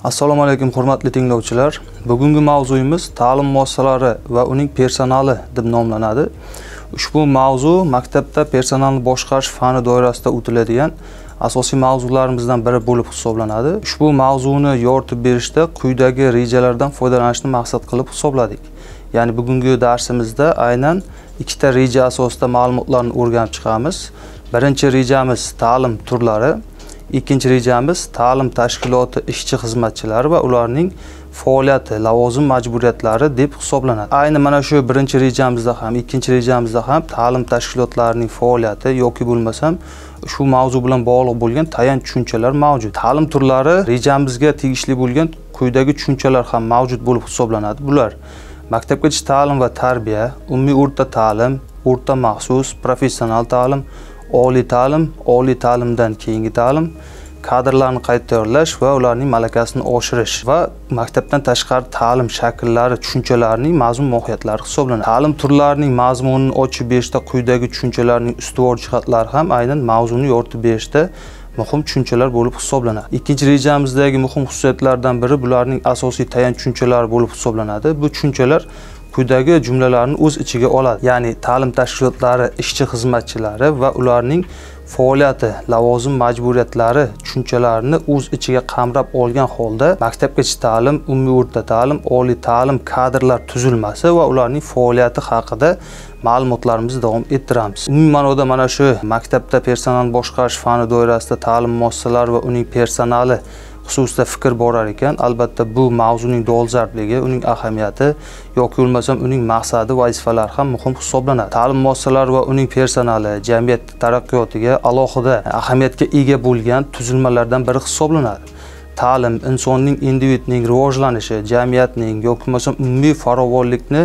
Assalomu alaykum hurmatli tinglovchilar. Bugungi mavzuyimiz ta'lim muassasalari va uning personali deb nomlanadi. Ushbu mavzu maktabda personalni boshqarish fani doirasida o'tiladigan asosiy mavzularimizdan biri bo'lib hisoblanadi. Ushbu mavzuni yoritib berishda quyidagi rejalardan foydalanishni maqsad qilib hisobladik. Ya'ni bugungi darsimizda aynan ikkita reja asosida ma'lumotlarni o'rganib chiqamiz. Birinchi rejamiz ta'lim turlari, ikkinchi rejamiz ta'lim tashkiloti ishchi xizmatchilari va ularning faoliyati, lavozim majburiyatlari deb hisoblanadi. Ayni mana shu birinchi rejamizda ham, ikkinchi rejamizda ham ta'lim tashkilotlarining faoliyati yoki bo'lmasam shu mavzu bilan bog'liq bo'lgan tayanch tushunchalar mavjud. Ta'lim turlari rejamizga tegishli bo'lgan quyidagi tushunchalar ham mavjud bo'lib hisoblanadi. Bular maktabgacha ta'lim va tarbiya, umumiy o'rta ta'lim, o'rta maxsus, professional ta'lim, oliy ta'lim, oliy ta'limdan keyingi ta'lim, kadrlarni qayta tayyorlash va ularning malakasini oshirish va maktabdan tashqari ta'lim shakllari tushunchalarining mazmun mohiyatlari hisoblanadi. Ta'lim turlarining mazmunini ochib berishda quyidagi tushunchalarning ustuvor jihatlari ham aynan mavzuni yoritib berishda muhim tushunchalar bo'lib hisoblanadi. Ikkinchi rejamizdagi muhim xususiyatlardan biri bularning asosiy tayanch tushunchalari bo'lib hisoblanadi. Bu tushunchalar quyidagi jumlalarni o'z ichiga oladi. Ya'ni ta'lim tashkilotlari ishchi xizmatchilari va ularning faoliyati, lavozim majburiyatlari tushunchalarini o'z ichiga qamrab olgan holda maktabgacha ta'lim, umumiy o'rta ta'lim, oliy ta'lim kadrlar tuzilmasi va ularning faoliyati haqida ma'lumotlarimizni davom ettiramiz. Umumiy ma'noda mana shu maktabda personal boshqarish fani doirasida ta'lim muassasalari va uning personali xususida fikr borar ekan, albatta bu mavzuning dolzarbligi, uning ahamiyati yoki bo'lmasam uning maqsadi, vazifalari ham muhim hisoblanadi. Ta'lim muassasalari va uning personali jamiyat taraqqiyotiga alohida ahamiyatga ega bo'lgan tuzilmalardan biri hisoblanadi. Ta'lim insonning, individning rivojlanishi, jamiyatning yoki bo'lmasam umumiy farovonlikni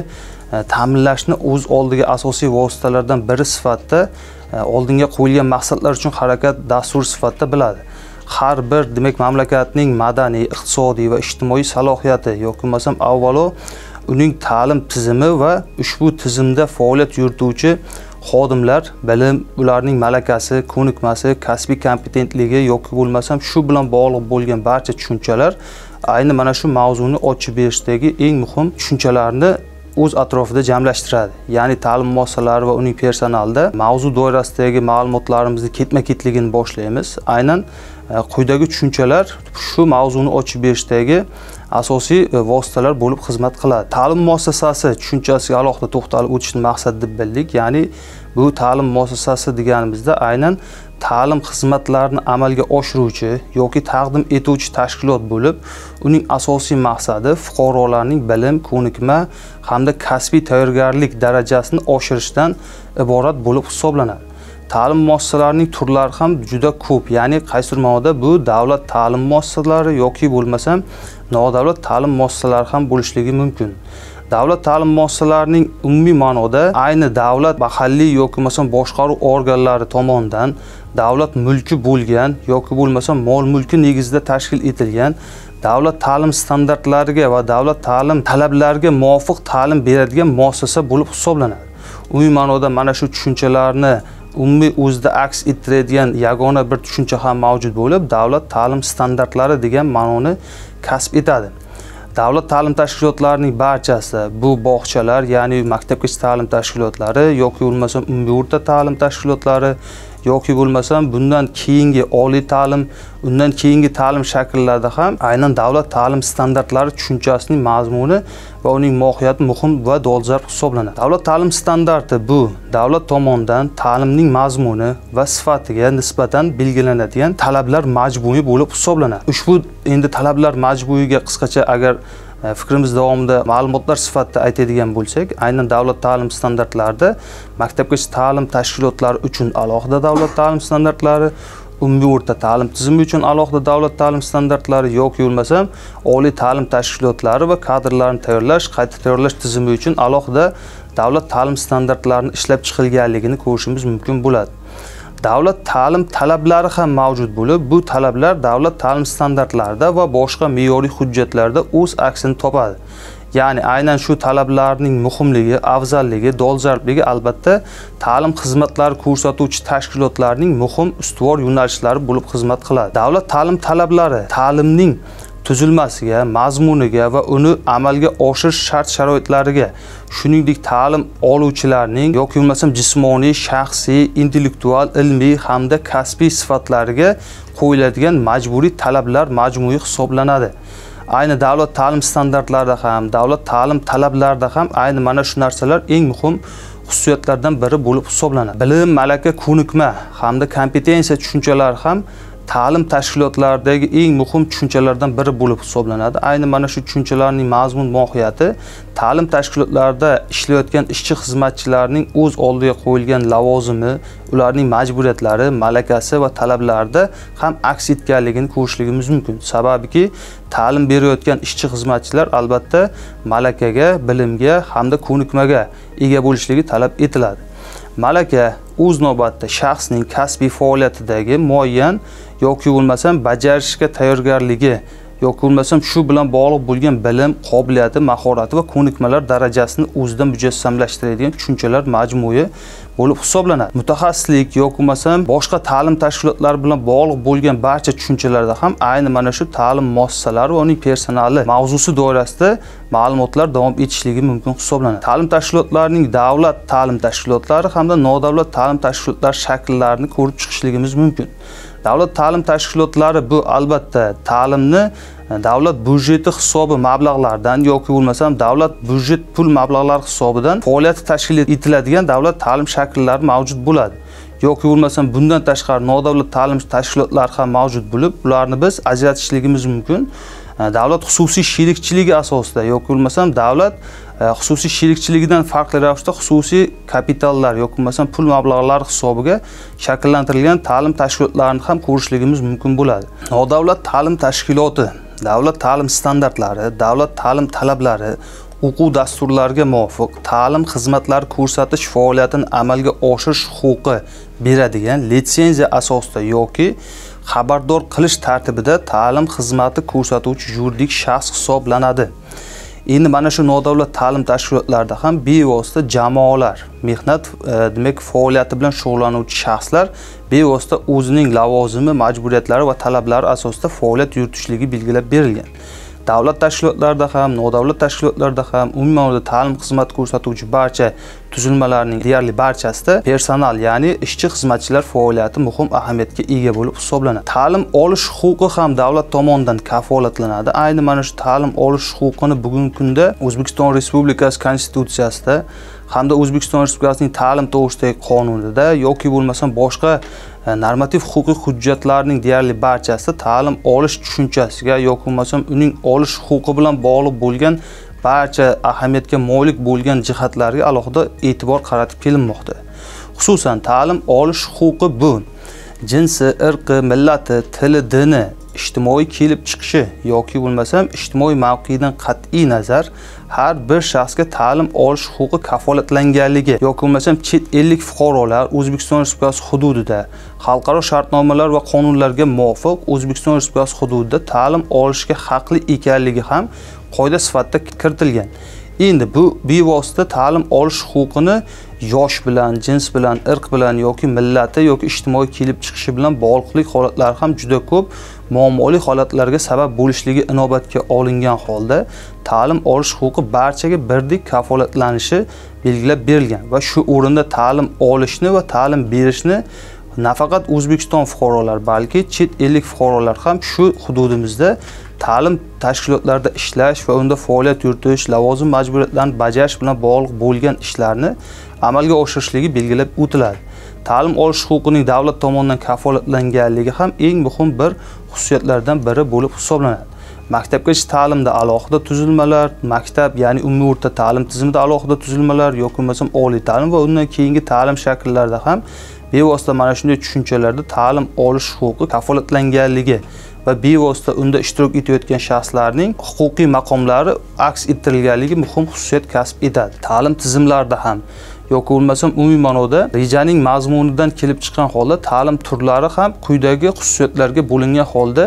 ta'minlashni o'z oldiga asosiy vositalardan biri sifatida oldinga qo'yilgan maqsadlar uchun harakat dasturi sifatida biladi. Har bir demak mamlakatning madaniy, iqtisodiy va ijtimoiy salohiyati yoki bo'lmasam avvalo uning ta'lim tizimi va ushbu tizimda faoliyat yurituvchi xodimlar bilim, ularning malakasi, ko'nikmasi, kasbiy kompetentligi yoki bo'lmasam shu bilan bog'liq bo'lgan barcha tushunchalar ayni mana shu mavzuni ochib berishdagi eng muhim tushunchalarni o'z atrofida jamlashtiradi. Ya'ni ta'lim muassasalari va uning personalida mavzu doirasidagi ma'lumotlarimizni ketma-ketligini boshlaymiz. Aynan quyidagi tushunchalar shu mavzuni ochib berishdagi asosiy vositalar bo'lib xizmat qiladi. Ta'lim muassasasi tushunchasiga alohida to'xtalib o'tishni maqsad deb bildik. Ya'ni bu ta'lim muassasasi deganimizda aynan ta'lim xizmatlarini amalga oshiruvchi yoki taqdim etuvchi tashkilot bo'lib, uning asosiy maqsadi fuqarolarning bilim, ko'nikma hamda kasbiy tayyorgarlik darajasini oshirishdan iborat bo'lib hisoblanadi. Ta'lim muassasalarining turlari ham juda ko'p. Ya'ni qaysidir ma'noda bu davlat ta'lim muassasalari yoki bo'lmasam nodavlat ta'lim muassasalari ham bo'lishligi mumkin. Davlat ta'lim muassasalarining umumiy ma'noda ayni davlat, mahalliy yoki bo'lmasam boshqaruv organlari tomonidan davlat mulki bo'lgan yoki bo'lmasam mol-mulki negizida tashkil etilgan davlat ta'lim standartlariga va davlat ta'lim talablariga muvofiq ta'lim beradigan muassasa bo'lib hisoblanadi. Umumiy ma'noda mana shu tushunchalarni umumiy o'zida aks ettiradigan yagona bir tushuncha ham mavjud bo'lib, davlat ta'lim standartlari degan ma'noni kasb etadi. Davlat ta'lim tashkilotlarining barchasi bu bog'chalar, ya'ni maktabgacha ta'lim tashkilotlari yoki bo'lmasam umumiy o'rta ta'lim tashkilotlari yoki bo'lmasam bundan keyingi oliy ta'lim, undan keyingi ta'lim shakllarida ham aynan davlat ta'lim standartlari tushunchasining mazmuni va uning mohiyati muhim va dolzarb hisoblanadi. Davlat ta'lim standarti bu davlat tomonidan ta'limning mazmuni va sifatiga nisbatan belgilanadigan talablar majmui bo'lib hisoblanadi. Ushbu endi talablar majmuiga qisqacha agar fikrimiz davomida ma'lumotlar sifatida aytadigan bo'lsak, aynan davlat ta'lim standartlarida maktabgacha ta'lim tashkilotlari uchun alohida davlat ta'lim standartlari, umumiy o'rta ta'lim tizimi uchun alohida davlat ta'lim standartlari yoki bo'lmasam oliy ta'lim tashkilotlari va kadrlarni tayyorlash, qayta tayyorlash tizimi uchun alohida davlat ta'lim standartlarini ishlab chiqilganligini ko'rishimiz mumkin bo'ladi. Davlat ta'lim talablari ham mavjud bo'lib, bu talablar davlat ta'lim standartlarida va boshqa me'yoriy hujjatlarda o'z aksini topadi. Ya'ni aynan shu talablarning muhimligi, afzalligi, dolzarbligi albatta ta'lim xizmatlari ko'rsatuvchi tashkilotlarning muhim ustuvor yo'nalishlari bo'lib xizmat qiladi. Davlat ta'lim talablari ta'limning tuzilmasiga, mazmuniga va uni amalga oshirish shart-sharoitlariga, shuningdek ta'lim oluvchilarning yoki bo'lmasam jismoniy, shaxsiy, intellektual, ilmiy hamda kasbiy sifatlariga qo'yiladigan majburiy talablar majmui hisoblanadi. Ayni davlat ta'lim standartlarida ham, davlat ta'lim talablarida ham ayni mana shu narsalar eng muhim xususiyatlardan biri bo'lib hisoblanadi. Bilim, malaka, ko'nikma hamda kompetensiya tushunchalari ham ta'lim tashkilotlaridagi eng muhim tushunchalardan biri bo'lib hisoblanadi. Ayni mana shu tushunchalarning mazmun mohiyati ta'lim tashkilotlarida ishlayotgan ishchi xizmatchilarning o'z oldiga qo'yilgan lavozimi, ularning majburiyatlari, malakasi va talablarida ham aks etganligini ko'rishligimiz mumkin. Sababiki, ta'lim berayotgan ishchi xizmatchilar albatta malakaga, bilimga hamda ko'nikmaga ega bo'lishligi talab etiladi. Malaka o'z navbatida shaxsning kasbiy faoliyatidagi muayyan yoki bo'lmasam bajarishga tayyorgarligi yoki bo'lmasam shu bilan bog'liq bo'lgan bilim, qobiliyati, mahorati va ko'nikmalar darajasini o'zida mujassamlashtiradigan tushunchalar majmui bo'lib hisoblanadi. Mutaxassislik yoki bo'lmasam boshqa ta'lim tashkilotlari bilan bog'liq bo'lgan barcha tushunchalarda ham ayni mana shu ta'lim muassasalari va uning personali mavzusi doirasida ma'lumotlar davom etishligi mumkin hisoblanadi. Ta'lim tashkilotlarining davlat ta'lim tashkilotlari hamda nodavlat ta'lim tashkilotlari shakllarini ko'rib chiqishligimiz mumkin. Davlat ta'lim tashkilotlari bu albatta ta'limni davlat byudjeti hisobi mablag'laridan yoki bo'lmasam davlat byudjet pul mablag'lari hisobidan faoliyati tashkil etiladigan davlat ta'lim shakllari mavjud bo'ladi. Yoki bo'lmasam bundan tashqari nodavlat ta'lim tashkilotlari ham mavjud bo'lib, ularni biz ajratishligimiz mumkin. Davlat xususiy sherikchiligi asosida yoki bo'lmasam davlat xususiy sherikchiligidan farqli ravishda xususiy kapitallar yoki bo'lmasam pul mablag'lari hisobiga shakllantirilgan ta'lim tashkilotlarini ham ko'rishligimiz mumkin bo'ladi. Nodavlat ta'lim tashkiloti davlat ta'lim standartlari, davlat ta'lim talablari, o'quv dasturlariga muvofiq ta'lim xizmatlari ko'rsatish faoliyatini amalga oshirish huquqi beradigan litsenziya asosida yoki xabardor qilish tartibida ta'lim xizmati ko'rsatuvchi yuridik shaxs hisoblanadi. Endi mana shu nodavlat ta'lim tashkilotlarida ham bevosita jamoalar, mehnat demak faoliyati bilan shug'ullanuvchi shaxslar bevosita o'zining lavozimi, majburiyatlari va talablari asosida faoliyat yuritishligi belgilab berilgan. Davlat tashkilotlarida ham, nodavlat tashkilotlarda ham, umuman ta'lim xizmati ko'rsatuvchi barcha tuzilmalarning deyarli barchasida personal, ya'ni ishchi xizmatchilar faoliyati muhim ahamiyatga ega bo'lib hisoblanadi. Ta'lim olish huquqi ham davlat tomonidan kafolatlanadi. Ayni mana shu ta'lim olish huquqini bugungi kunda O'zbekiston Respublikasi Konstitutsiyasida hamda O'zbekiston Respublikasining ta'lim to'g'risidagi qonunida yoki bo'lmasam boshqa normativ huquqiy hujjatlarning deyarli barchasida ta'lim olish tushunchasiga yoki bo'lmasam uning olish huquqi bilan bog'liq bo'lgan barcha ahamiyatga molik bo'lgan jihatlarga alohida e'tibor qaratib kelinmoqda. Xususan, ta'lim olish huquqi bu jinsi, irqi, millati, tili, dini, ijtimoiy kelib chiqishi yoki bo'lmasam ijtimoiy mavqeidan qat'iy nazar har bir shaxsga ta'lim olish huquqi kafolatlanganligi yoki bo'lmasam chet ellik fuqarolar O'zbekiston Respublikasi hududida xalqaro shartnomalar va qonunlarga muvofiq O'zbekiston Respublikasi hududida ta'lim olishga haqli ekanligi ham qoida sifatida kiritilgan. Endi bu bevosita ta'lim olish huquqini yosh bilan, jins bilan, irq bilan yoki millati yoki ijtimoiy kelib chiqishi bilan bog'liqlik holatlari ham juda ko'p muammoli holatlarga sabab bo'lishligi inobatga olingan holda ta'lim olish huquqi barchaga birdek kafolatlanishi belgilab berilgan va shu o'rinda ta'lim olishni va ta'lim berishni nafaqat O'zbekiston fuqarolari, balki chet ellik fuqarolar ham shu hududimizda ta'lim tashkilotlarida ishlash va unda faoliyat yuritish, lavozim majburiyatlarini bajarish bilan bog'liq bo'lgan ishlarni amalga oshirishligi belgilab o'tiladi. Ta'lim olish huquqining davlat tomonidan kafolatlanganligi ham eng muhim bir xususiyatlardan biri bo'lib hisoblanadi. Maktabgacha ta'limda alohida tuzilmalar, maktab, ya'ni umumiy o'rta ta'lim tizimida alohida tuzilmalar yoki bo'lmasam oliy ta'lim va undan keyingi ta'lim shakllarida ham bevosita mana shunday tushunchalarda ta'lim olish huquqi kafolatlanganligi va bevosita unda ishtirok etayotgan shaxslarning huquqiy maqomlari aks ettirilganligi muhim xususiyat kasb etadi. Ta'lim tizimlarida ham yoki bo'lmasam umumiy ma'noda rejaning mazmunidan kelib chiqqan holda ta'lim turlari ham quyidagi xususiyatlarga bo'lingan holda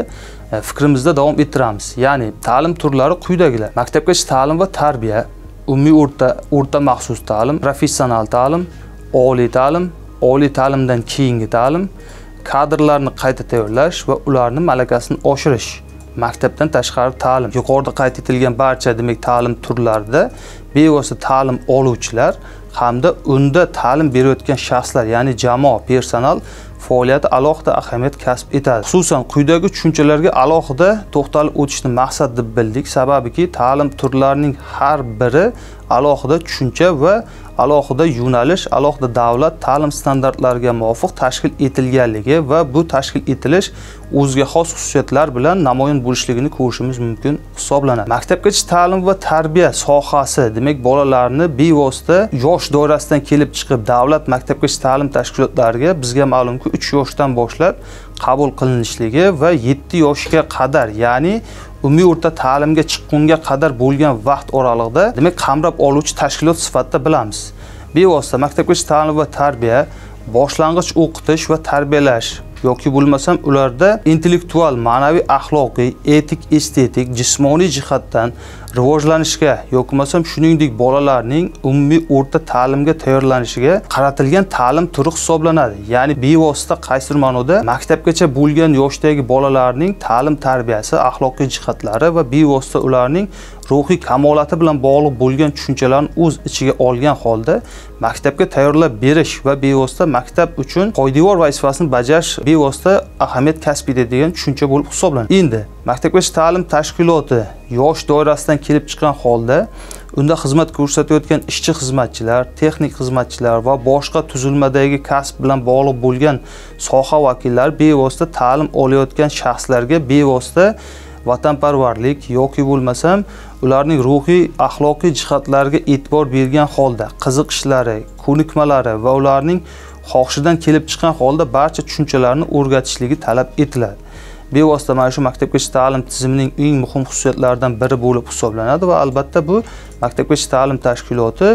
fikrimizda davom ettiramiz. Ya'ni ta'lim turlari quyidagilar: maktabgacha ta'lim va tarbiya, umumiy o'rta maxsus ta'lim, professional ta'lim, oliy ta'lim, oliy ta'limdan keyingi ta'lim, kadrlarni qayta tayyorlash va ularning malakasini oshirish, Maktabdan tashqari ta'lim. Yuqorida qayd etilgan barcha demak ta'lim turlarida bevosita ta'lim oluvchilar hamda unda ta'lim berayotgan shaxslar, ya'ni jamoa, personal faoliyati alohida ahamiyat kasb etadi. Xususan, quyidagi tushunchalarga alohida to'xtalib o'tishni maqsad deb bildik. Sababiki, ta'lim turlarining har biri alohida tushuncha va alohida yo'nalish, alohida davlat ta'lim standartlariga muvofiq tashkil etilganligi va bu tashkil etilish o'ziga xos xususiyatlar bilan namoyon bo'lishligini ko'rishimiz mumkin hisoblanadi. Maktabgacha ta'lim va tarbiya sohasi, demak, bolalarni bevosita yosh doirasidan kelib chiqib davlat maktabgacha ta'lim tashkilotlariga bizga ma'lumki 3 yoshdan boshlab qabul qilinishligi va 7 yoshga qadar, ya'ni umumiy o'rta ta'limga chiqqunga qadar bo'lgan vaqt oralig'ida demak qamrab oluvchi tashkilot sifatida bilamiz. Bevosita maktabgacha ta'lim va tarbiya boshlang'ich o'qitish va tarbiyalash yoki bo'lmasam ularda intellektual, ma'naviy, axloqiy, etik, estetik, jismoniy jihatdan rivojlanishga yoki bo'lmasam shuningdek bolalarning umumiy o'rta ta'limga tayyorlanishiga qaratilgan ta'lim turi hisoblanadi. Ya'ni bevosita qaysidir ma'noda maktabgacha bo'lgan yoshdagi bolalarning ta'lim tarbiyasi, axloqiy jihatlari va bevosita ularning ruhiy kamolati bilan bog'liq bo'lgan tushunchalarni o'z ichiga olgan holda maktabga tayyorlab berish va bevosita maktab uchun poydevor vazifasini bajarish bevosita ahamiyat kasb etadigan tushuncha bo'lib hisoblanadi. Endi maktabgacha ta'lim tashkiloti yosh doirasidan kelib chiqqan holda unda xizmat ko'rsatayotgan ishchi xizmatchilar, texnik xizmatchilar va boshqa tuzilmadagi kasb bilan bog'liq bo'lgan soha vakillari bevosita ta'lim olayotgan shaxslarga bevosita vatanparvarlik yoki bo'lmasam ularning ruhiy, axloqiy jihatlariga e'tibor bergan holda qiziqishlari, ko'nikmalari va ularning xohishidan kelib chiqqan holda barcha tushunchalarni o'rgatishligi talab etiladi. Bevosita mana shu maktabgacha ta'lim tizimining eng muhim xususiyatlaridan biri bo'lib hisoblanadi va albatta bu maktabgacha ta'lim tashkiloti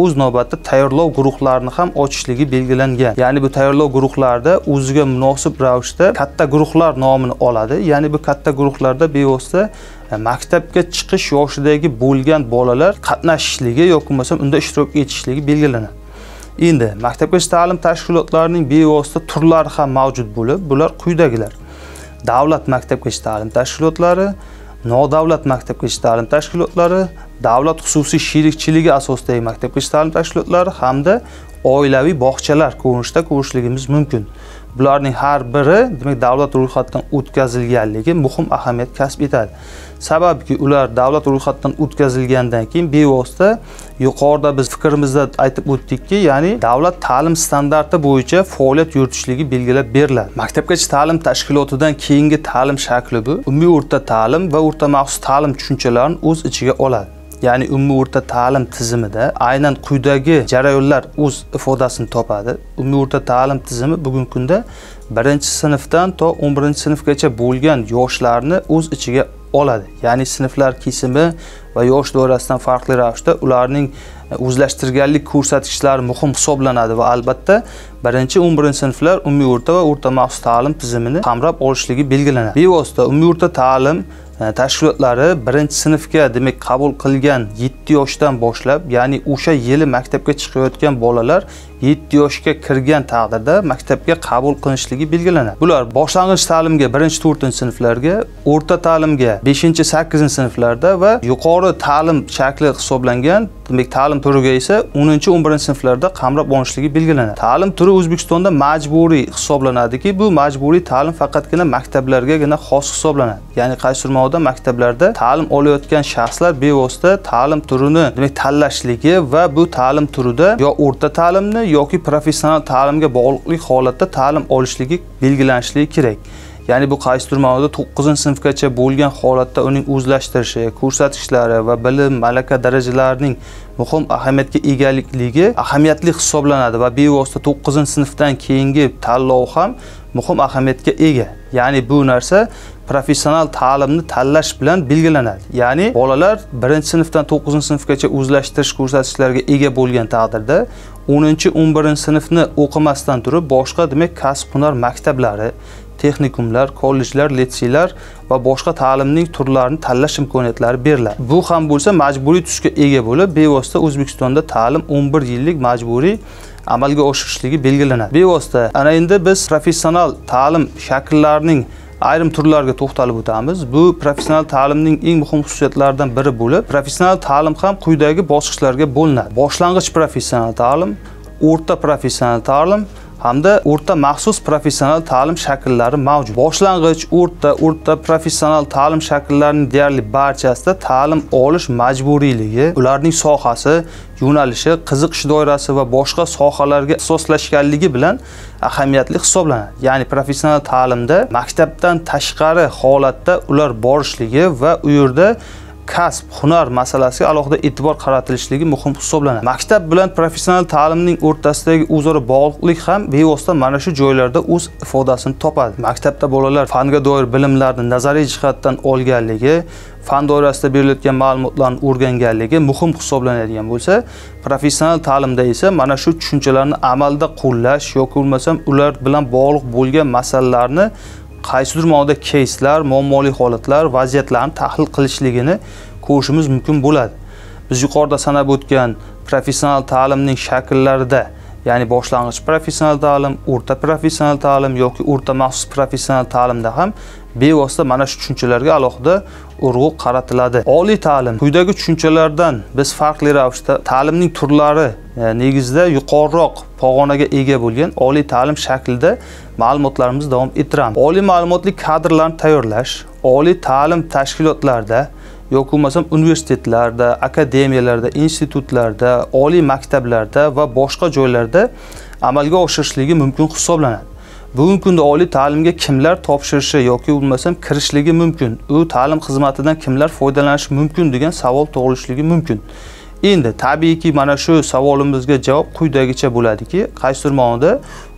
o'z navbatida tayyorlov guruhlarini ham ochishligi belgilangan. Ya'ni bu tayyorlov guruhlarida o'ziga munosib ravishda katta guruhlar nomini oladi. Ya'ni bu katta guruhlarda bevosita maktabga chiqish yoshidagi bo'lgan bolalar qatnashishligi yoki bo'lmasam unda ishtirok etishligi belgilanadi. Endi maktabgacha ta'lim tashkilotlarining bevosita turlari ham mavjud bo'lib, bular quyidagilar: davlat maktabgacha ta'lim tashkilotlari, nodavlat maktabgacha ta'lim tashkilotlari, davlat xususiy sherikchiligi asosidagi maktabgacha ta'lim tashkilotlari hamda oilaviy bog'chalar ko'rinishida ko'rishligimiz mumkin. Bularning har biri demak davlat ro'yxatidan o'tkazilganligi muhim ahamiyat kasb etadi. Sababki ular davlat ro'yxatidan o'tkazilgandan keyin bevosita yuqorida biz fikrimizda aytib o'tdikki, ya'ni davlat ta'lim standarti bo'yicha faoliyat yuritishligi belgilab beriladi. Maktabgacha ta'lim tashkilotidan keyingi ta'lim shakli bu umumiy o'rta ta'lim va o'rta maxsus ta'lim tushunchalarini o'z ichiga oladi. Ya'ni umumiy o'rta ta'lim tizimida aynan quyidagi jarayonlar o'z ifodasini topadi. Umumiy o'rta ta'lim tizimi bugungi kunda 1-sinfdan to 11-sinfgacha bo'lgan yoshlarni o'z ichiga oladi. Ya'ni sinflar kesimi va yosh doirasidan farqli ravishda ularning o'zlashtirganlik ko'rsatkichlari muhim hisoblanadi va albatta 1-11 sinflar umumiy o'rta va o'rta maxsus ta'lim tizimini qamrab olishligi belgilanadi. Bevosita umumiy o'rta ta'lim tashkilotlari 1-sinfga demak qabul qilgan 7 yoshdan boshlab, ya'ni o'sha yili maktabga chiqayotgan bolalar 7 yoshga kirgan taqdirda maktabga qabul qilinishligi belgilanadi. Bular boshlang'ich ta'limga 1-4 sinflarga, o'rta ta'limga 5-8 sinflarda va yuqori ta'lim shakli hisoblangan demak ta'lim turiga esa 10-11 sinflarda qamrab olinishligi belgilanadi. Ta'lim turi O'zbekistonda majburiy hisoblanadiki, bu majburiy ta'lim faqatgina maktablargagina xos hisoblanadi. Ya'ni qaysidir ma'noda maktablarda ta'lim olayotgan shaxslar bevosita ta'lim turini demak tanlashligi va bu ta'lim turida yo o'rta ta'limni yoki professional ta'limga bog'liqlik holatda ta'lim olishligi belgilanishligi kerak. Ya'ni bu qaysidir ma'noda 9-sinfgacha bo'lgan holatda uning o'zlashtirishi, ko'rsatkichlari va bilim, malaka darajalarining muhim ahamiyatga egalikligi ahamiyatli hisoblanadi va bevosita 9-sinfdan keyingi tanlov ham muhim ahamiyatga ega. Ya'ni bu narsa professional ta'limni tanlash bilan belgilanadi. Ya'ni bolalar 1-sinfdan 9-sinfgacha o'zlashtirish ko'rsatkichlariga ega bo'lgan taqdirda 10-11 sinfni o'qimasdan turib boshqa demak kasb-hunar maktablari, texnikumlar, kollejlar, litseylar va boshqa ta'limning turlarini tanlash imkoniyatlari beriladi. Bu ham bo'lsa majburiy tusga ega bo'lib, bevosita O'zbekistonda ta'lim 11 yillik majburiy amalga oshirishligi belgilanadi. Bevosita ana endi biz professional ta'lim shakllarining Ayrim turlarga to'xtalib o'tamiz. Bu professional ta'limning eng muhim xususiyatlaridan biri bo'lib, professional ta'lim ham quyidagi bosqichlarga bo'linadi. Boshlang'ich professional ta'lim, o'rta professional ta'lim hamda o'rta maxsus professional ta'lim shakllari mavjud. Boshlang'ich, o'rta professional ta'lim shakllarining deyarli barchasida ta'lim olish majburiyligi, ularning sohasi, yo'nalishi, qiziqish doirasi va boshqa sohalarga ixtisoslashganligi bilan ahamiyatli hisoblanadi. Ya'ni professional ta'limda maktabdan tashqari holatda ular borishligi va u yerda kasb, hunar masalasiga alohida e'tibor qaratilishligi muhim hisoblanadi. Maktab bilan professional ta'limning o'rtasidagi o'zaro bog'liqlik ham bevosita mana shu joylarda o'z ifodasini topadi. Maktabda bolalar fanga doir bilimlarni nazariy jihatdan olganligi, fan doirasida berilayotgan ma'lumotlarni o'rganganligi muhim hisoblanadigan bo'lsa, professional ta'limda esa mana shu tushunchalarni amalda qo'llash yoki bo'lmasam ular bilan bog'liq bo'lgan masalalarni qaysidir ma'noda keyslar, muammoli holatlar, vaziyatlarni tahlil qilishligini ko'rishimiz mumkin bo'ladi. Biz yuqorida sanab o'tgan professional ta'limning shakllarida, ya'ni boshlang'ich professional ta'lim, o'rta professional ta'lim yoki o'rta maxsus professional ta'limda ham bevosita mana shu tushunchalarga alohida urg'u qaratiladi. Oliy ta'lim quyidagi tushunchalardan biz farqli ravishda ta'limning turlari negizida yuqoriroq pog'onaga ega bo'lgan oliy ta'lim shaklida ma'lumotlarimizni davom ettiramiz. Oliy ma'lumotli kadrlarni tayyorlash, oliy ta'lim tashkilotlarida yoki bo'lmasam universitetlarda, akademiyalarda, institutlarda, oliy maktablarda va boshqa joylarda amalga oshirishligi mumkin hisoblanadi. Bugungi kunda oliy ta'limga kimlar topshirishi yoki bo'lmasam kirishligi mumkin, u ta'lim xizmatidan kimlar foydalanishi mumkin degan savol tug'ilishligi mumkin. Endi tabiiyki mana shu savolimizga javob quyidagicha bo'ladiki, qaysidir ma'noda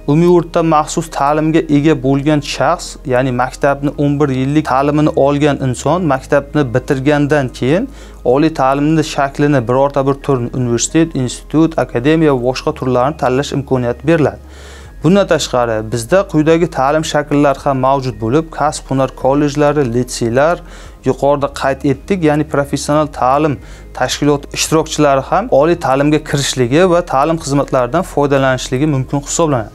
umumiy o'rta maxsus ta'limga ega bo'lgan shaxs, ya'ni maktabni 11 yillik ta'limini olgan inson maktabni bitirgandan keyin oliy ta'limning shaklini birorta bir turini universitet, institut, akademiya va boshqa turlarini tanlash imkoniyati beriladi. Bundan tashqari bizda quyidagi ta'lim shakllari ham mavjud bo'lib, kasb hunar kollejlari, litseylar, yuqorida qayd etdik, ya'ni professional ta'lim tashkiloti ishtirokchilari ham oliy ta'limga kirishligi va ta'lim xizmatlaridan foydalanishligi mumkin hisoblanadi.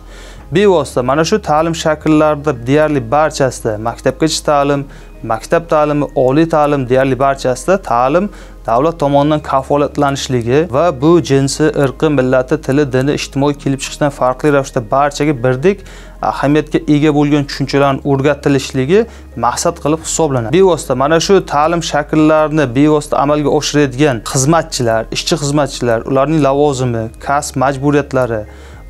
Bevosita mana shu ta'lim shakllarida deyarli barchasida maktabgacha ta'lim, maktab ta'limi, oliy ta'lim deyarli barchasida ta'lim davlat tomonidan kafolatlanishligi va bu jinsi, irqi, millati, tili, dini, ijtimoiy kelib chiqishidan farqli ravishda barchaga birdek ahamiyatga ega bo'lgan tushunchalarni o'rgatilishligi maqsad qilib hisoblanadi. Bevosita mana shu ta'lim shakllarini bevosita amalga oshiradigan xizmatchilar, ishchi xizmatchilar, ularning lavozimi, kasb majburiyatlari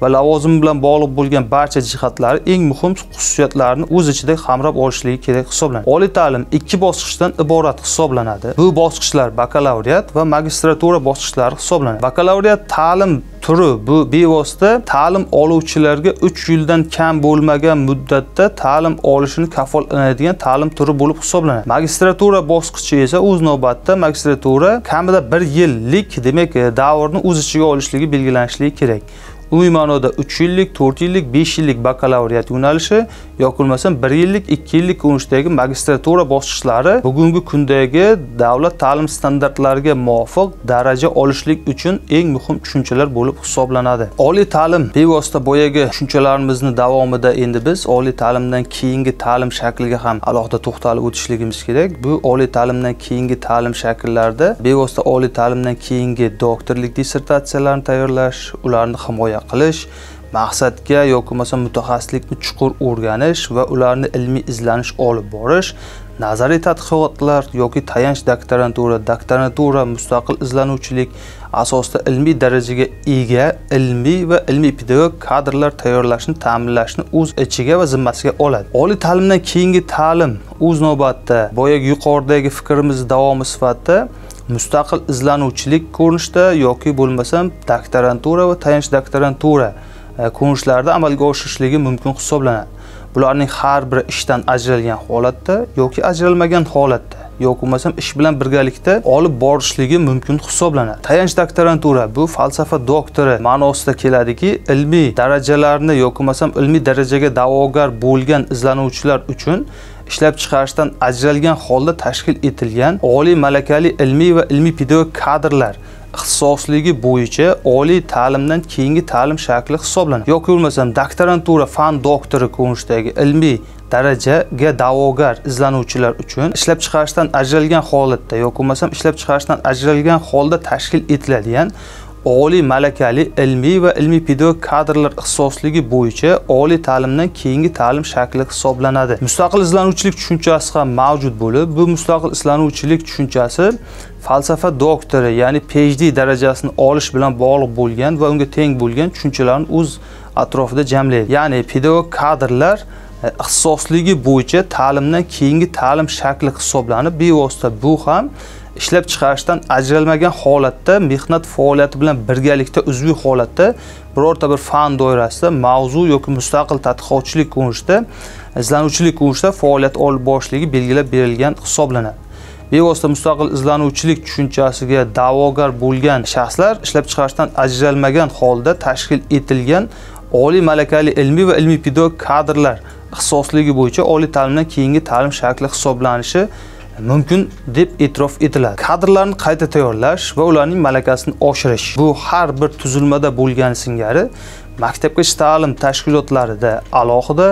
va lavozim bilan bog'liq bo'lgan barcha jihatlari eng muhim xususiyatlarini o'z ichida qamrab olishligi kerak hisoblanadi. Oliy ta'lim ikki bosqichdan iborat hisoblanadi. Bu bosqichlar bakalavriat va magistratura bosqichlari hisoblanadi. Bakalavriat ta'lim turi bu bevosita ta'lim oluvchilarga 3 yildan kam bo'lmagan muddatda ta'lim olishini kafolatlanadigan ta'lim turi bo'lib hisoblanadi. Magistratura bosqichi esa o'z navbatida magistratura kamida 1 yillik, demak, davrni o'z ichiga olishligi belgilanishligi kerak. Umumiy ma'noda 3 yillik, 4 yillik, 5 yillik bakalavriat yo'nalishi yoki bo'lmasam 1 yillik, 2 yillik ko'rinishdagi magistratura bosqichlari bugungi kundagi davlat ta'lim standartlariga muvofiq daraja olishlik uchun eng muhim tushunchalar bo'lib hisoblanadi. Oliy ta'lim bevosita boyagi tushunchalarimizni davomida endi biz oliy ta'limdan keyingi ta'lim shakliga ham alohida to'xtalib o'tishligimiz kerak. Bu oliy ta'limdan keyingi ta'lim shakllarida bevosita oliy ta'limdan keyingi doktorlik dissertatsiyalarini tayyorlash, ularni himoya qilish, maqsadga yoki bo'lmasa mutaxassislikni chuqur o'rganish va ularni ilmiy izlanish olib borish, nazariy tadqiqotlar yoki tayanch doktorantura, doktorantura, mustaqil izlanuvchilik asosida ilmiy darajaga ega ilmiy va ilmiy pedagog kadrlar tayyorlashni ta'minlashni o'z ichiga va zimmasiga oladi. Oliy ta'limdan keyingi ta'lim o'z navbatida boyagi yuqoridagi fikrimiz davomi sifatida mustaqil izlanuvchilik ko'rinishda yoki bo'lmasam doktorantura va tayanch doktorantura ko'rinishlarida amalga oshirishligi mumkin hisoblanadi. Bularning har biri ishdan ajralgan holatda yoki ajralmagan holatda yoki bo'lmasam ish bilan birgalikda olib borishligi mumkin hisoblanadi. Tayanch doktorantura bu falsafa doktori ma'nosida keladiki, ilmiy darajalarni yoki bo'lmasam ilmiy darajaga da'vogar bo'lgan izlanuvchilar uchun ishlab chiqarishdan ajralgan holda tashkil etilgan oliy malakali ilmiy va ilmiy pedagog kadrlar ixtisosligi bo'yicha oliy ta'limdan keyingi ta'lim shakli hisoblanadi. Yoki bo'lmasam doktorantura fan doktori ko'rinishidagi ilmiy darajaga da'vogar izlanuvchilar uchun ishlab chiqarishdan ajralgan holatda yoki bo'lmasam ishlab chiqarishdan ajralgan holda tashkil etiladigan oliy malakali ilmiy va ilmiy pedagog kadrlar ixtisosligi bo'yicha oliy ta'limdan keyingi ta'lim shakli hisoblanadi. Mustaqil izlanuvchilik tushunchasi ham mavjud bo'lib, bu mustaqil izlanuvchilik tushunchasi falsafa doktori, ya'ni PhD darajasini olish bilan bog'liq bo'lgan va unga teng bo'lgan tushunchalarni o'z atrofida jamlaydi. Ya'ni pedagog kadrlar ixtisosligi bo'yicha ta'limdan keyingi ta'lim shakli hisoblanib, bevosita bu ham ishlab chiqarishdan ajralmagan holatda mehnat faoliyati bilan birgalikda uzviy holatda birorta bir fan doirasida mavzu yoki mustaqil tadqiqotchilik ko'rinishida, izlanuvchilik ko'rinishida faoliyat olib borishligi belgilab berilgan hisoblanadi. Bevosita mustaqil izlanuvchilik tushunchasiga da'vogar bo'lgan shaxslar ishlab chiqarishdan ajralmagan holda tashkil etilgan oliy malakali ilmiy va ilmiy pedagog kadrlar ixtisosligi bo'yicha oliy ta'limdan keyingi ta'lim shakli hisoblanishi mumkin deb e'tirof etiladi. Kadrlarni qayta tayyorlash va ularning malakasini oshirish bu har bir tuzilmada bo'lgani singari maktabgacha ta'lim tashkilotlarida alohida,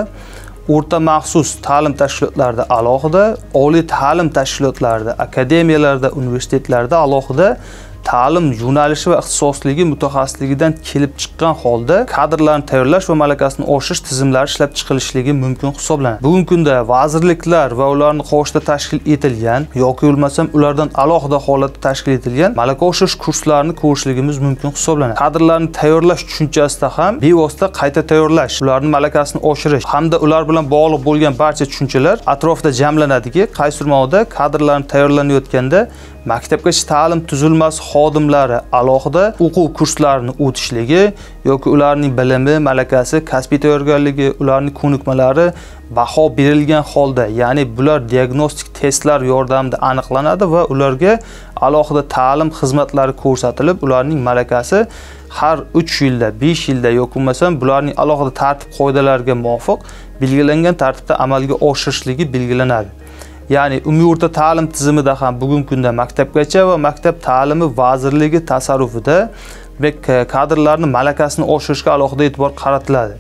o'rta maxsus ta'lim tashkilotlarida alohida, oliy ta'lim tashkilotlarida, akademiyalarda, universitetlarda alohida ta'lim yo'nalishi va ixtisosligi mutaxassisligidan kelib chiqqan holda kadrlarni tayyorlash va malakasini oshirish tizimlari ishlab chiqilishligi mumkin hisoblanadi. Bugungi kunda vazirliklar va ularning qoshida tashkil etilgan yoki bo'lmasam ulardan alohida holatda tashkil etilgan malaka oshirish kurslarini ko'rishligimiz mumkin hisoblanadi. Kadrlarni tayyorlash tushunchasida ham bevosita qayta tayyorlash, ularning malakasini oshirish hamda ular bilan bog'liq bo'lgan barcha tushunchalar atrofida jamlanadiki, qaysi ma'noda kadrlarni tayyorlanayotganda maktabgacha ta'lim tuzilmasi xodimlari alohida o'quv kurslarini o'tishligi yoki ularning bilimi, malakasi, kasbiy tayyorgarligi, ularning ko'nikmalari baho berilgan holda, ya'ni bular diagnostik testlar yordamida aniqlanadi va ularga alohida ta'lim xizmatlari ko'rsatilib, ularning malakasi har 3 yilda, 5 yilda yoki bo'lmasam bularning alohida tartib qoidalariga muvofiq belgilangan tartibda amalga oshirishligi belgilanadi. Ya'ni umumiy o'rta ta'lim tizimida ham bugungi kunda maktabgacha va maktab ta'limi vazirligi tasarrufida kadrlarning malakasini oshirishga alohida e'tibor qaratiladi.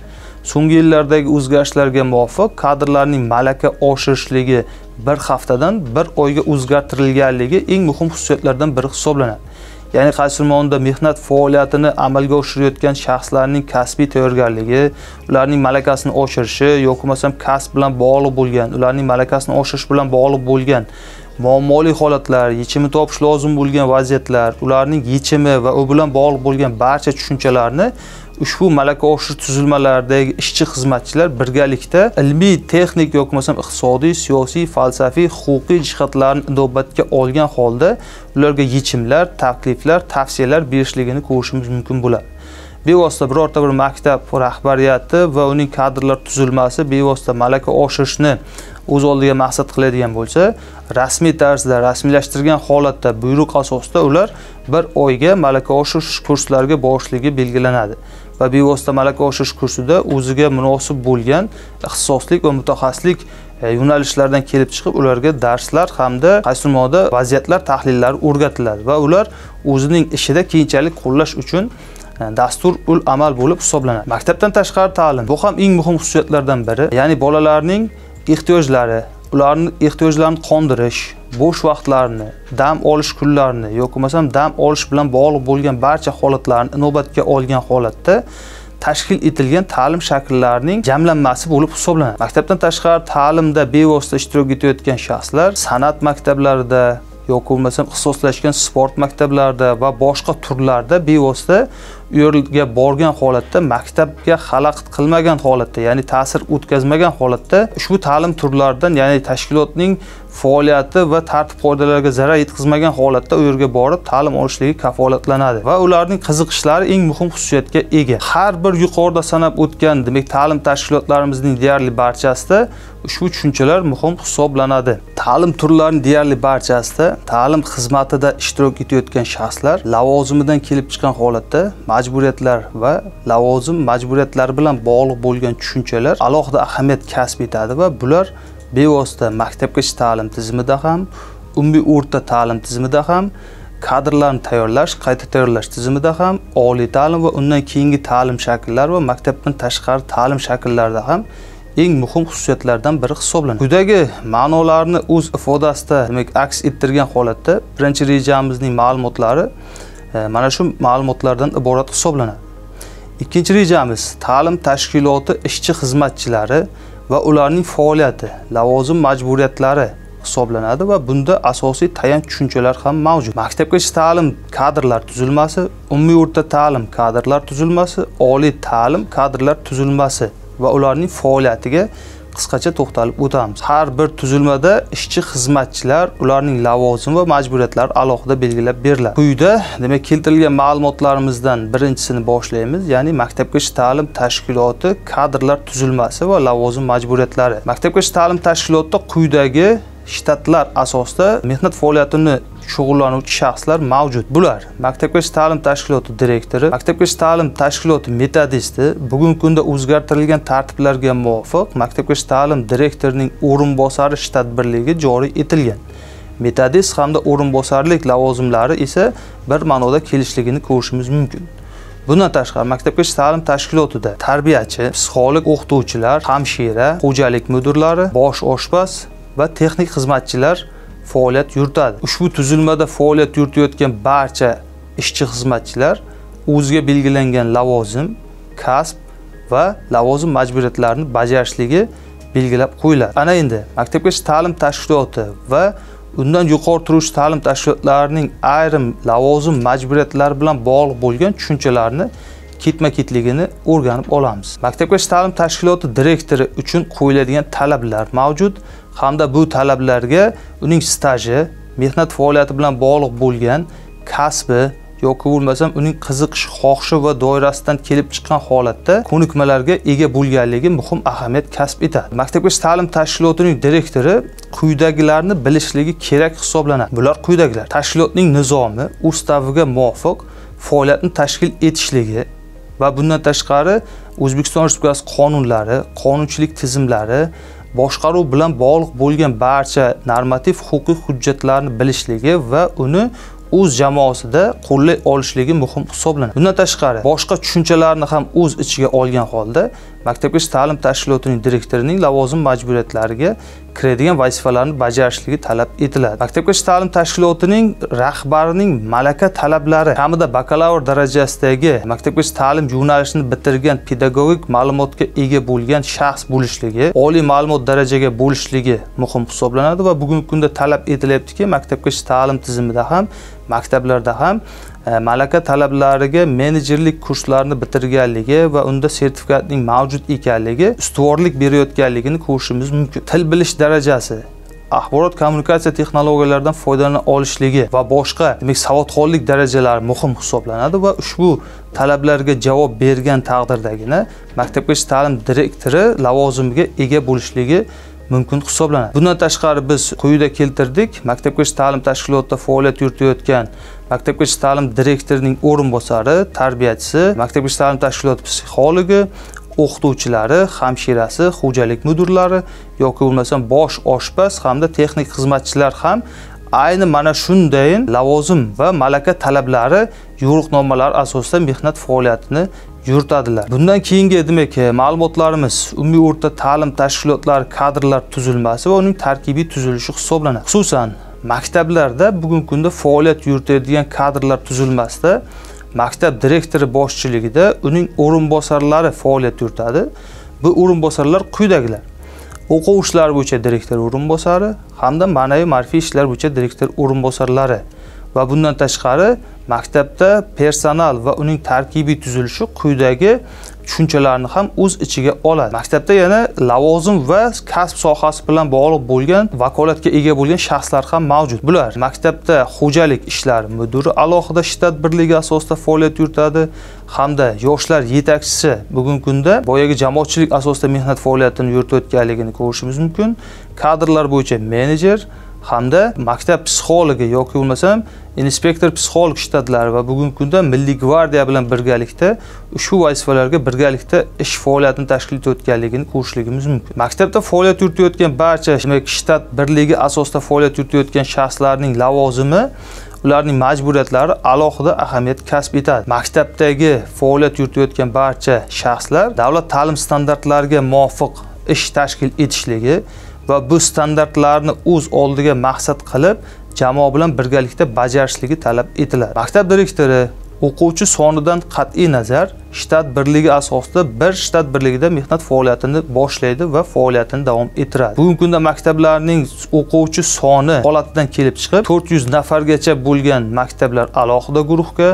So'nggi yillardagi o'zgarishlarga muvofiq kadrlarning malaka oshirishligi bir haftadan bir oyga o'zgartirilganligi eng muhim xususiyatlardan biri hisoblanadi. Ya'ni qaysi ma'noda mehnat faoliyatini amalga oshirayotgan shaxslarning kasbiy tayyorgarligi, ularning malakasini oshirishi yoki bo'lmasam kasb bilan bog'liq bo'lgan, ularning malakasini oshirish bilan bog'liq bo'lgan muammoli holatlar, yechimi topish lozim bo'lgan vaziyatlar, ularning yechimi va u bilan bog'liq bo'lgan barcha tushunchalarni ushbu malaka oshirish tuzilmalaridagi ishchi xizmatchilar birgalikda ilmiy, texnik yoki bo'lmasam iqtisodiy, siyosiy, falsafiy, huquqiy jihatlarni inobatga olgan holda ularga yechimlar, takliflar, tavsiyalar berishligini ko'rishimiz mumkin bo'ladi. Bevosita birorta bir maktab rahbariyati va uning kadrlar tuzilmasi bevosita malaka oshirishni o'z oldiga maqsad qiladigan bo'lsa, rasmiy tarzda rasmiylashtirgan holatda buyruq asosida ular bir oyga malaka oshirish kurslariga borishligi belgilanadi va bevosita malaka oshirish kursida o'ziga munosib bo'lgan ixtisoslik va mutaxassislik yo'nalishlardan kelib chiqib ularga darslar hamda qaysi ma'noda vaziyatlar tahlillari o'rgatiladi va ular o'zining ishida keyinchalik qo'llash uchun dastur ul amal bo'lib hisoblanadi. Maktabdan tashqari ta'lim bu ham eng muhim xususiyatlardan biri, ya'ni bolalarning ehtiyojlari, ularning ehtiyojlarini qondirish, bo'sh vaqtlarini, dam olish kunlarini yoki bo'lmasam dam olish bilan bog'liq bo'lgan barcha holatlarni inobatga olgan holatda tashkil etilgan ta'lim shakllarining jamlanmasi bo'lib hisoblanadi. Maktabdan tashqari ta'limda bevosita ishtirok etayotgan shaxslar san'at maktablarida yoki bo'lmasam ixtisoslashgan sport maktablarida va boshqa turlarda bevosita u yerga borgan holatda maktabga xalaqit qilmagan holatda, ya'ni ta'sir o'tkazmagan holatda ushbu ta'lim turlaridan, ya'ni tashkilotning faoliyati va tartib qoidalariga zarar yetkazmagan holatda u yerga borib ta'lim olishligi kafolatlanadi va ularning qiziqishlari eng muhim xususiyatga ega. Har bir yuqorida sanab o'tgan, demak, ta'lim tashkilotlarimizning deyarli barchasida ushbu tushunchalar muhim hisoblanadi. Ta'lim turlarining deyarli barchasida ta'lim xizmatida ishtirok etayotgan shaxslar lavozimidan kelib chiqqan holatda majburiyatlar va lavozim majburiyatlari bilan bog'liq bo'lgan tushunchalar alohida ahamiyat kasb etadi va bular bevosita maktabgacha ta'lim tizimida ham, umumiy o'rta ta'lim tizimida ham, kadrlarni tayyorlash, qayta tayyorlash tizimida ham, oliy ta'lim va undan keyingi ta'lim shakllari va maktabdan tashqari ta'lim shakllarida ham eng muhim xususiyatlardan biri hisoblanadi. Quyidagi ma'nolarni o'z ifodasida demak aks ettirgan holatda birinchi rejamizning ma'lumotlari mana shu ma'lumotlardan iborat hisoblanadi. Ikkinchi rejamiz ta'lim tashkiloti ishchi xizmatchilari va ularning faoliyati, lavozim majburiyatlari hisoblanadi va bunda asosiy tayanch tushunchalar ham mavjud. Maktabgacha ta'lim kadrlar tuzilmasi, umumiy o'rta ta'lim kadrlar tuzilmasi, oliy ta'lim kadrlar tuzilmasi va ularning faoliyatiga qisqacha to'xtalib o'tamiz. Har bir tuzilmada ishchi xizmatchilar, ularning lavozim va majburiyatlari alohida belgilab beriladi. Quyida demak keltirilgan ma'lumotlarimizdan birinchisini boshlaymiz, ya'ni maktabgacha ta'lim tashkiloti kadrlar tuzilmasi va lavozim majburiyatlari. Maktabgacha ta'lim tashkilotida quyidagi shtatlar asosida mehnat faoliyatini shug'ullanuvchi shaxslar mavjud. Bular maktabgacha ta'lim tashkiloti direktori, maktabgacha ta'lim tashkiloti metodisti, bugungi kunda o'zgartirilgan tartiblarga muvofiq maktabgacha ta'lim direktorining o'rinbosari shtat birligi joriy etilgan. Metodist hamda o'rinbosarlik lavozimlari esa bir ma'noda kelishligini ko'rishimiz mumkin. Bundan tashqari maktabgacha ta'lim tashkilotida tarbiyachi, psixolog, o'qituvchilar, hamshira, xo'jalik mudirlari, bosh oshpaz va texnik xizmatchilar faoliyat yuritadi. Ushbu tuzilmada faoliyat yuritayotgan barcha ishchi xizmatchilar o'ziga belgilangan lavozim, kasb va lavozim majburiyatlarini bajarishligi belgilab qo'yiladi. Ana endi maktabgacha ta'lim tashkiloti va undan yuqori turuvchi ta'lim tashkilotlarining ayrim lavozim majburiyatlari bilan bog'liq bo'lgan tushunchalarni ketma-ketligini o'rganib olamiz. Maktabgacha ta'lim tashkiloti direktori uchun qo'yiladigan talablar mavjud hamda bu talablarga uning staji, mehnat faoliyati bilan bog'liq bo'lgan kasbi yoki bo'lmasam uning qiziqish, xohishi va doirasidan kelib chiqqan holatda ko'nikmalarga ega bo'lganligi muhim ahamiyat kasb etadi. Maktabgacha ta'lim tashkilotining direktori quyidagilarni bilishligi kerak hisoblanadi. Bular quyidagilar: tashkilotning nizomi, ustaviga muvofiq faoliyatni tashkil etishligi va bundan tashqari O'zbekiston Respublikasi qonunlari, qonunchilik tizimlari, boshqaruv bilan bog'liq bo'lgan barcha normativ huquqiy hujjatlarni bilishligi va uni o'z jamoasida qo'llay olishligi muhim hisoblanadi. Bundan tashqari boshqa tushunchalarni ham o'z ichiga olgan holda maktabgacha ta'lim tashkilotining direktorining lavozim majburiyatlariga kiradigan vazifalarni bajarishligi talab etiladi. Maktabgacha ta'lim tashkilotining rahbarining malaka talablari kamida bakalavr darajasidagi maktabgacha ta'lim yo'nalishini bitirgan pedagogik ma'lumotga ega bo'lgan shaxs bo'lishligi, oliy ma'lumot darajaga bo'lishligi muhim hisoblanadi va bugungi kunda talab etilyaptiki, maktabgacha ta'lim tizimida ham, maktablarda ham malaka talablariga menejerlik kurslarini bitirganligi va unda sertifikatning mavjud ekanligi ustuvorlik berayotganligini ko'rishimiz mumkin. Til bilish darajasi, axborot kommunikatsiya texnologiyalaridan foydalana olishligi va boshqa demak savodxonlik darajalari muhim hisoblanadi va ushbu talablarga javob bergan taqdirdagina maktabgacha ta'lim direktori lavozimiga ega bo'lishligi mumkin hisoblanadi. Bundan tashqari biz quyida keltirdik maktabgacha ta'lim tashkilotida faoliyat yuritayotgan maktabgacha ta'lim direktorining o'rinbosari, tarbiyachisi, maktabgacha ta'lim tashkiloti psixologi, o'qituvchilari, hamshirasi, xo'jalik mudirlari yoki bo'lmasam bosh oshpaz hamda texnik xizmatchilar ham ayni mana shunday lavozim va malaka talablari yo'riqnomalar asosida mehnat faoliyatini yuritadilar. Bundan keyingi demak ma'lumotlarimiz umumiy o'rta ta'lim tashkilotlari kadrlar tuzilmasi va uning tarkibiy tuzilishi hisoblanadi. Xususan, maktablarda bugungi kunda faoliyat yuritadigan kadrlar tuzilmasida maktab direktori boshchiligida uning o'rinbosarlari faoliyat yuritadi. Bu o'rinbosarlar quyidagilar: o'quv ishlari bo'yicha direktor o'rinbosari hamda ma'naviy ma'rifiy ishlar bo'yicha direktor o'rinbosarlari va bundan tashqari maktabda personal va uning tarkibiy tuzilishi quyidagi tushunchalarni ham o'z ichiga oladi. Maktabda yana lavozim va kasb sohasi bilan bog'liq bo'lgan vakolatga ega bo'lgan shaxslar ham mavjud. Bular maktabda xo'jalik ishlari mudiri alohida shtat birligi asosida faoliyat yuritadi hamda yoshlar yetakchisi bugungi kunda boyagi jamoatchilik asosida mehnat faoliyatini yuritayotganligini ko'rishimiz mumkin. Kadrlar bo'yicha menejer hamda maktab psixologi yoki bo'lmasam inspektor psixolog shtatlari va bugungi kunda Milliy gvardiya bilan birgalikda ushbu vazifalarga birgalikda ish faoliyatini tashkil etayotganligini ko'rishligimiz mumkin. Maktabda faoliyat yuritayotgan barcha shtat birligi asosida faoliyat yuritayotgan shaxslarning lavozimi, ularning majburiyatlari alohida ahamiyat kasb etadi. Maktabdagi faoliyat yuritayotgan barcha shaxslar davlat ta'lim standartlariga muvofiq ish tashkil etishligi va bu standartlarni o'z oldiga maqsad qilib jamoa bilan birgalikda bajarishligi talab etiladi. Maktab direktori o'quvchi sonidan qat'iy nazar shtat birligi asosida bir shtat birligida mehnat faoliyatini boshlaydi va faoliyatini davom ettiradi. Bugungi kunda maktablarning o'quvchi soni holatidan kelib chiqib 400 nafargacha bo'lgan maktablar alohida guruhga,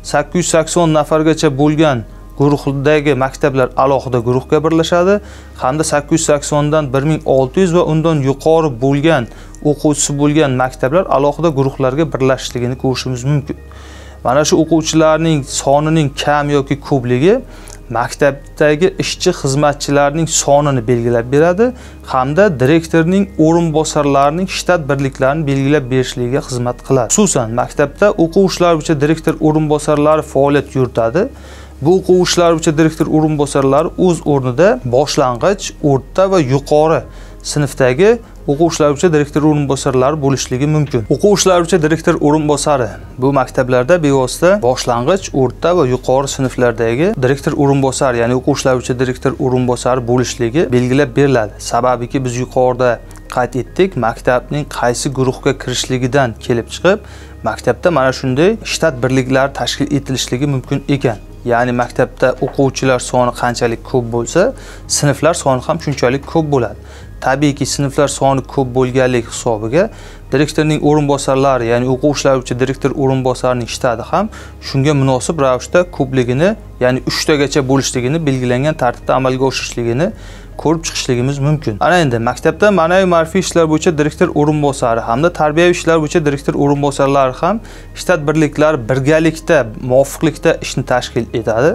880 nafargacha bo'lgan guruhdagi maktablar alohida guruhga birlashadi hamda 880 dan 1600 va undan yuqori bo'lgan o'quvchisi bo'lgan maktablar alohida guruhlarga birlashishligini ko'rishimiz mumkin. Mana shu o'quvchilarning sonining kam yoki ko'pligi maktabdagi ishchi xizmatchilarning sonini belgilab beradi hamda direktorning o'rinbosarlarining shtat birliklarini belgilab berishligiga xizmat qiladi. Xususan, maktabda o'quv ishlari bo'yicha direktor o'rinbosarlari faoliyat yuritadi. Bu o'quv ishlari bo'yicha direktor o'rinbosarlari o'z o'rnida boshlang'ich, o'rta va yuqori sinfdagi o'quv ishlari bo'yicha direktor o'rinbosarlari bo'lishligi mumkin. O'quv ishlari bo'yicha direktor o'rinbosari bu maktablarda bevosita boshlang'ich, o'rta va yuqori sinflardagi direktor o'rinbosari, ya'ni o'quv ishlari bo'yicha direktor o'rinbosari bo'lishligi belgilab beriladi. Sababiki biz yuqorida qayd etdik, maktabning qaysi guruhga kirishligidan kelib chiqib, maktabda mana shunday shtat birliklari tashkil etilishligi mumkin ekan. Ya'ni maktabda o'quvchilar soni qanchalik ko'p bo'lsa, sinflar soni ham shunchalik ko'p bo'ladi. Tabiiyki, sinflar soni ko'p bo'lganligi hisobiga direktorning o'rinbosarlari, ya'ni o'quv ishlari bo'yicha direktor o'rinbosarining shtati ham shunga munosib ravishda ko'pligini, ya'ni 3 tagacha bo'lishligini belgilangan tartibda amalga oshirishligini ko'rib chiqishligimiz mumkin. Ana endi maktabda ma'naviy ma'rifiy ishlar bo'yicha direktor o'rinbosari hamda tarbiyaviy ishlar bo'yicha direktor o'rinbosarlari ham shtat birliklari birgalikda muvofiqlikda ishni tashkil etadi.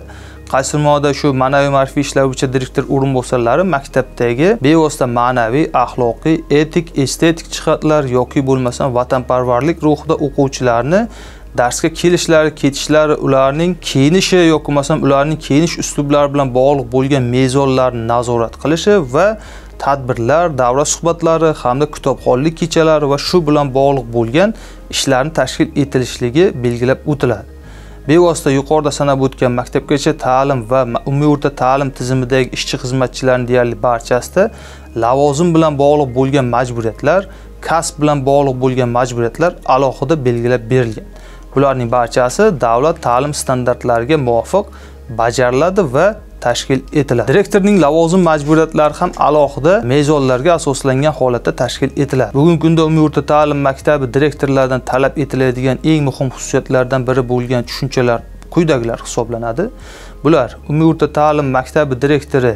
Qaysi ma'noda shu ma'naviy ma'rifiy ishlar bo'yicha direktor o'rinbosarlari maktabdagi bevosita ma'naviy, axloqiy, etik, estetik jihatlar yoki bo'lmasam vatanparvarlik ruhida o'quvchilarni darsga kelishlari, ketishlari, ularning kiyinishi yoki bo'lmasam ularning kiyinish uslublari bilan bog'liq bo'lgan mezonlarni nazorat qilishi va tadbirlar, davra suhbatlari hamda kitobxonlik kechalari va shu bilan bog'liq bo'lgan ishlarni tashkil etilishligi belgilab o'tiladi. Bevosita yuqorida sanab o'tgan maktabgacha ta'lim va umumiy o'rta ta'lim tizimidagi ishchi xizmatchilarning deyarli barchasida lavozim bilan bog'liq bo'lgan majburiyatlar, kasb bilan bog'liq bo'lgan majburiyatlar alohida belgilab berilgan. Bularning barchasi davlat ta'lim standartlariga muvofiq bajariladi va tashkil etiladi. Direktorning lavozim majburiyatlari ham alohida mezonlarga asoslangan holatda tashkil etiladi. Bugungi kunda umumiy o'rta ta'lim maktabi direktorlaridan talab etiladigan eng muhim xususiyatlardan biri bo'lgan tushunchalar quyidagilar hisoblanadi. Bular umumiy o'rta ta'lim maktabi direktori,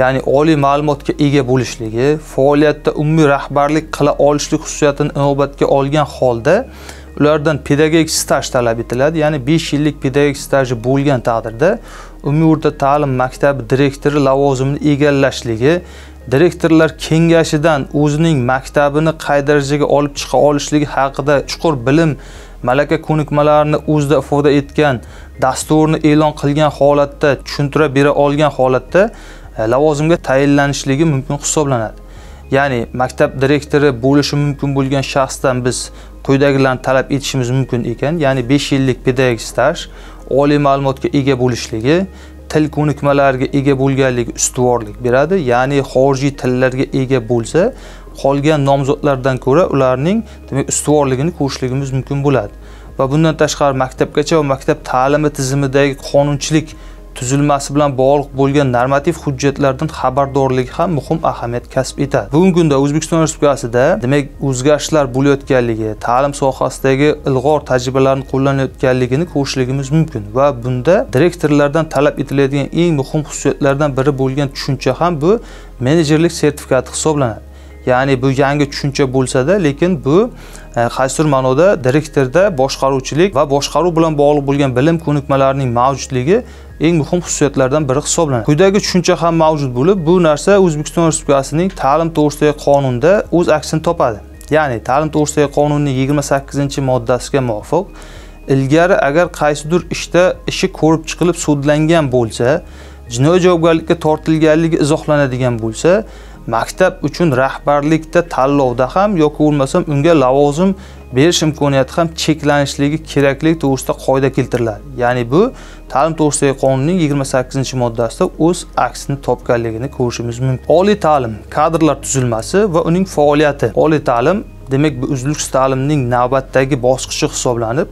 ya'ni oliy ma'lumotga ega bo'lishligi, faoliyatda umumiy rahbarlik qila olishlik xususiyatini inobatga olgan holda ulardan pedagogik staj talab etiladi. Ya'ni 5 yillik pedagogik staji bo'lgan taqdirda umumiy o'rta ta'lim maktabi direktori lavozimini egallashligi, direktorlar kengashidan o'zining maktabini qay darajaga olib chiqa olishligi haqida chuqur bilim, malaka ko'nikmalarini o'zida ifoda etgan, dasturni e'lon qilgan holatda, tushuntira bera olgan holatda lavozimga tayinlanishligi mumkin hisoblanadi. Ya'ni maktab direktori bo'lishi mumkin bo'lgan shaxsdan biz quyidagilarni talab etishimiz mumkin ekan. Ya'ni 5 yillik pedagogik staj, oliy ma'lumotga ega bo'lishligi, til ko'nikmalariga ega bo'lganligi ustuvorlik beradi. Ya'ni xorijiy tillarga ega bo'lsa, qolgan nomzodlardan ko'ra ularning demak ustuvorligini ko'rishligimiz mumkin bo'ladi. Va bundan tashqari maktabgacha va maktab ta'limi tizimidagi qonunchilik tuzilmasi bilan bog'liq bo'lgan normativ hujjatlardan xabardorligi ham muhim ahamiyat kasb etadi. Bugungi kunda O'zbekiston Respublikasida demak o'zgarishlar bo'layotganligi, ta'lim sohasidagi ilg'or tajribalarni qo'llanayotganligini ko'rishligimiz mumkin va bunda direktorlardan talab etiladigan eng muhim xususiyatlardan biri bo'lgan tushuncha ham bu menejerlik sertifikati hisoblanadi. Ya'ni bu yangi tushuncha bo'lsa-da, lekin bu qaysidir ma'noda direktorda boshqaruvchilik va boshqaruv bilan bog'liq bo'lgan bilim ko'nikmalarining mavjudligi eng muhim xususiyatlardan biri hisoblanadi. Quyidagi tushuncha ham mavjud bo'lib, bu narsa O'zbekiston Respublikasining ta'lim to'g'risidagi qonunda o'z aksini topadi. Ya'ni ta'lim to'g'risidagi qonunning 28-moddasiga muvofiq, ilgari agar qaysidir ishda ishi ko'rib chiqilib sudlangan bo'lsa, jinoiy javobgarlikka tortilganligi izohlanadigan bo'lsa, maktab uchun rahbarlikda tanlovda ham yoki bo'lmasam unga lavozim berish imkoniyati ham cheklanishligi kerakligi to'g'risida qoida keltiriladi. Ya'ni bu ta'lim to'g'risidagi qonunning 28-moddasida o'z aksini topganligini ko'rishimiz mumkin. Oliy ta'lim kadrlar tuzilmasi va uning faoliyati. Oliy ta'lim demak bu uzluksiz ta'limning navbatdagi bosqichi hisoblanib,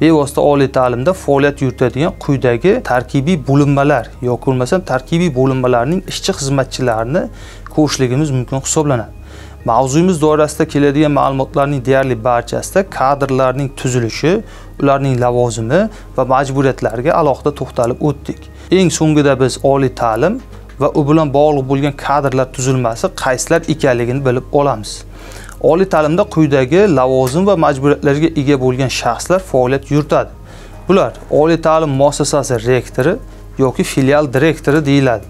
bevosita oliy ta'limda faoliyat yuritadigan quyidagi tarkibiy bo'linmalar yoki bo'lmasam tarkibiy bo'linmalarning ishchi xizmatchilarini ko'rishligimiz mumkin hisoblanadi. Mavzuyimiz doirasida keladigan ma'lumotlarning deyarli barchasida kadrlarning tuzilishi, ularning lavozimi va majburiyatlariga alohida to'xtalib o'tdik. Eng so'ngida biz oliy ta'lim va u bilan bog'liq bo'lgan kadrlar tuzilmasi qaysilar ekanligini bilib olamiz. Oliy ta'limda quyidagi lavozim va majburiyatlarga ega bo'lgan shaxslar faoliyat yuritadi. Bular oliy ta'lim muassasasi rektori yoki filial direktori deyiladi.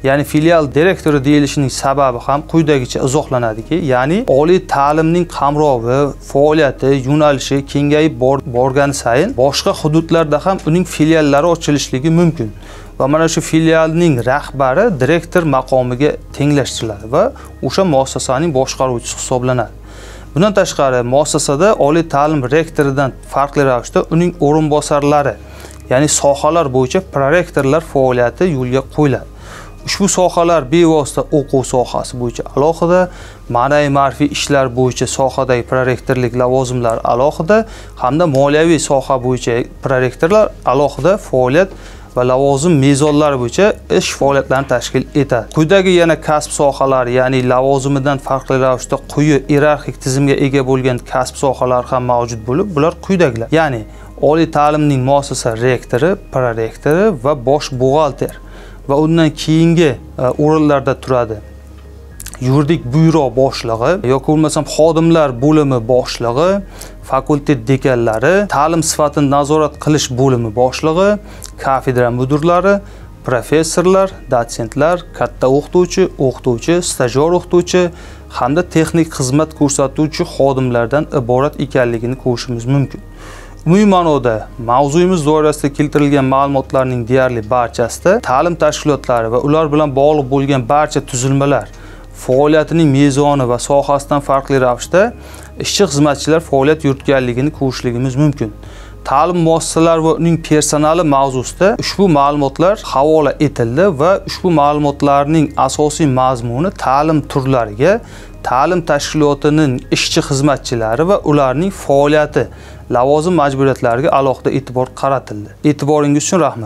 Ya'ni filial direktori deyilishining sababi ham quyidagicha izohlanadiki, ya'ni oliy ta'limning qamrovi, faoliyati, yo'nalishi kengayib borgani sayin boshqa hududlarda ham uning filiallari ochilishligi mumkin. Va mana shu filialning rahbari direktor maqomiga tenglashtiriladi va o'sha muassasaning boshqaruvchisi hisoblanadi. Bundan tashqari muassasada oliy ta'lim rektoridan farqli ravishda uning o'rinbosarlari, ya'ni sohalar bo'yicha prorektorlar faoliyati yo'lga qo'yiladi. Ushbu sohalar bevosita o'quv sohasi bo'yicha alohida, ma'naviy ma'rifiy ishlar bo'yicha sohadagi prorektorlik lavozimlari alohida hamda moliyaviy soha bo'yicha prorektorlar alohida faoliyat va lavozim mezonlari bo'yicha ish faoliyatlarini tashkil etadi. Quyidagi yana kasb sohalari, ya'ni lavozimidan farqli ravishda quyi iyerarxik tizimga ega bo'lgan kasb sohalari ham mavjud bo'lib, bular quyidagilar. Ya'ni oliy ta'limning muassasa rektori, prorektori va bosh buxgalter va undan keyingi o'rinlarda turadi yuridik byuro boshlig'i yoki bo'lmasam xodimlar bo'limi boshlig'i, fakultet dekanlari, ta'lim sifatini nazorat qilish bo'limi boshlig'i, kafedra mudirlari, professorlar, dotsentlar, katta o'qituvchi, o'qituvchi, stajyor o'qituvchi hamda texnik xizmat ko'rsatuvchi xodimlardan iborat ekanligini ko'rishimiz mumkin. Umumiy ma'noda mavzuyimiz doirasida keltirilgan ma'lumotlarning deyarli barchasida ta'lim tashkilotlari va ular bilan bog'liq bo'lgan barcha tuzilmalar faoliyatining mezoni va sohasidan farqli ravishda ishchi xizmatchilar faoliyat yuritganligini ko'rishligimiz mumkin. Ta'lim muassasalari va uning personali mavzusida ushbu ma'lumotlar havola etildi va ushbu ma'lumotlarning asosiy mazmuni ta'lim turlariga, ta'lim tashkilotining ishchi xizmatchilari va ularning faoliyati, lavozim majburiyatlariga alohida e'tibor qaratildi. E'tiboringiz uchun rahmat.